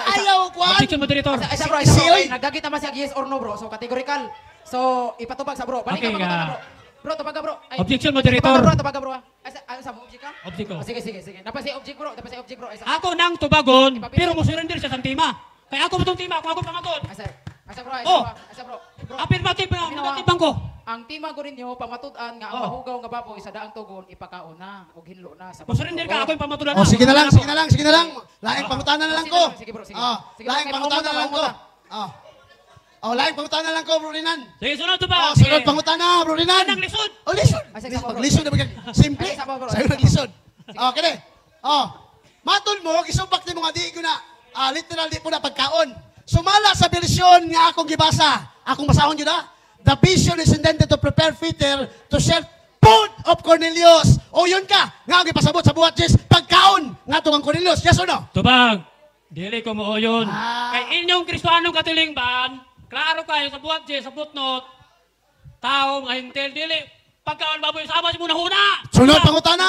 Ayaw kwan! Objection, moderator. Isa, bro, isa, bro. Siyoy. Nagdagit naman siya yes or no, bro. So categorical. So ipatubag sa bro. Balik Okay, ka pangutana, ah. bro. Bro, tubaga, bro. Ay, Objection, moderator. Tubaga, bro, tubaga, bro. Ah. Ay, sa mo object ka? Object ko. Oh, sige, sige, sige. Napasi object, bro. Napasi object, bro. Ay, sa, Ako nang tubagon, Ipapili. pero musurrender siya sa tema. Kay ako mo tong tema, kung ako pangaton. ay, sa, ay, sa, bro, ay, sa, Oh. bro. Ay, sa, bro. Bro, Affirmative nga, Ginawa. negative bang ko. Ang tema ko ninyo, pamatud-an nga ang Oh. mahugaw nga baboy sa daang tugon, ipakaon na ug hinlo na sa Musurrender ka, ako yung pamatulan. Oh, sige na lang, sige na lang, sige na lang. Laing pangutana na lang ko. Sige, bro, sige. Ah, Sige, bro, laing kay pangutana na lang ko. maumuta, Ah. Oh, laing pangutana lang ko, bro Rinan. Sige, sunod to ba? Oh, sunod pangutana, bro Rinan. Anang lisod. Oh, lisod. Ay, sige, bro. Lisod na bagay. Simple. Ay, sige, bro. Sa'yo naglisod. Oh, kini. Oh. Matol mo, gisubak ni mga di ko na literal di po na pagkaon. Sumala sa bersyon nga akong gibasa. Akong basahon yun ah. The vision is intended to prepare Peter to share food of Cornelius. O yun ka, nga ang gipasabot sa buhat Jess, pagkaon nga ang Cornelius. Yes or no? Tubag, dili ko mo yun. Ah. Kay inyong Kristohanong katilingban, klaro kayo sa buhat sa footnote, tao nga hintel, dili, pagkaon baboy, sama si muna huna. Sunod pangutana.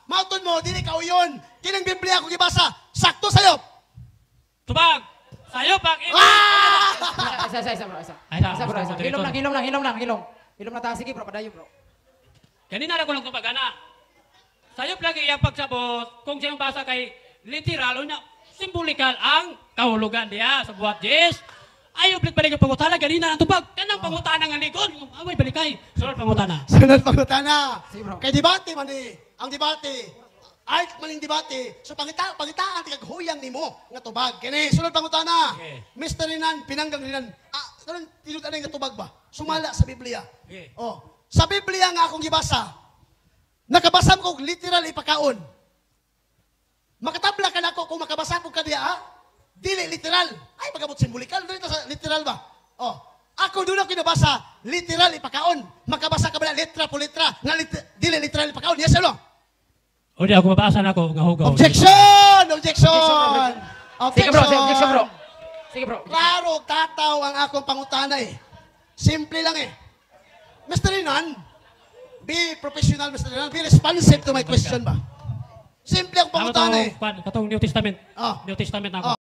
Matol mo, dili ka uyon. Kining Biblia akong gibasa, sakto sa'yo. Tubag, sayo pag Ah! Isa, isa, isa, bro, isa. Ay, isa, Isa, bro, isa. moderator. Hilom lang, hilom lang, hilom lang, hilom. Hilom na ta. Sige, bro, padayon, bro. Ganina na ko lang tubag, ana. Sayop lagi iyang pagsabot, kung siyang basa kay literal, o na, simbolikal ang kahulugan diya sa buhat Jess. Ayaw, balik balik ang pangutana, ganina ang tubag. Kanang pangutana nga ligon. Away, balikay. Sunod pangutana. Sunod pangutana. Sige, bro. Kay debate man eh. Ang debate, art man yung debate. So pangitaan tigag huyang nimo nga tubag. Kini sunod pangutana. Okay. Mr. Rinan, pinanggang Rinan. Ah, karon tinud anay nga tubag ba? Sumala sa Biblia. Okay. Oh, sa Biblia nga akong gibasa. Nakabasa ko og literal ipakaon. Makatabla ka nako kung makabasa ko ka diya, ha? Dili literal. Ay magabot simbolikal dili ta sa literal ba? Oh. Ako doon ako kinabasa, literal ipakaon. Makabasa ka ba na letra po letra nga dili literal ipakaon. Yes or no? O di ako mabasa na ako nga hugaw. Objection! Objection! Sige, bro, sige, objection, bro. Sige, bro. Klaro, tataw ang akong pangutana eh. Simple lang eh. Mr. Rinan, be professional, Mr. Rinan. Be responsive to my question ba? Simple ang Tama pangutana eh. to, kwan, katong New Testament. Ah. New Testament na ako.